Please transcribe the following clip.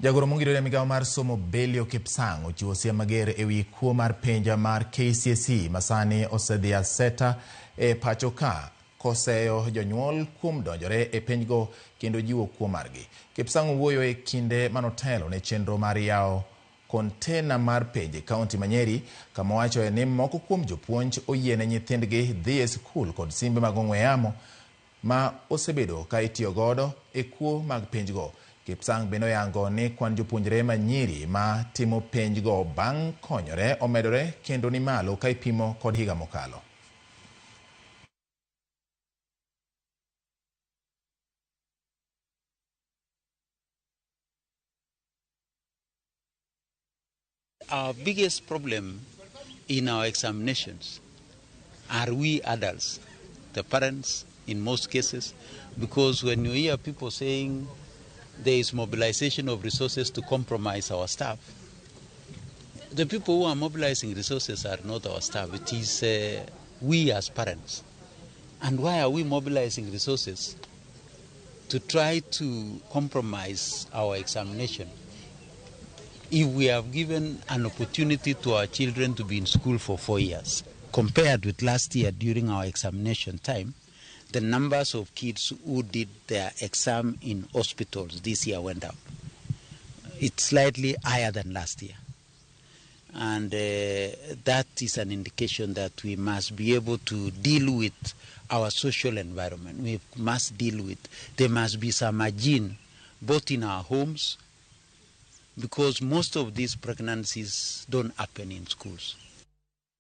Jagoro mongirore e migawo mar somo Belio Kipsang ochiwo siem mager ewi kuo mar penj mar KCSE masani osedhi aseta e pacho ka koseyo jonyuol kuom donjore e penjgo kendo jiwo kuo margi. Kipsang owuoyo e kinde manotelo ne chenro mar yawo kontena mar penj e kaunti ma Nyeri kama owachoe ni moko kuom jopuonj oyiene nyithindgi dhi e sikul kod simbe mag ong'we yamo ma osebedo ka itiyo godo e kuo mag penjgo. Kipsang bende oyango ni kwan jopuonjre ma nyiri ma timo penjgo bang' konyore omedore kendo ni malo ka ipimo kod higa mokalo. Our biggest problem in our examinations are we adults, the parents in most cases, because when you hear people saying there is mobilization of resources to compromise our staff, the people who are mobilizing resources are not our staff, it is we as parents. And why are we mobilizing resources to try to compromise our examination if we have given an opportunity to our children to be in school for 4 years? Compared with last year during our examination time, the numbers of kids who did their exam in hospitals this year went up. It's slightly higher than last year. And that is an indication that we must be able to deal with our social environment. We must deal with, there must be some hygiene, both in our homes, because most of these pregnancies don't happen in schools.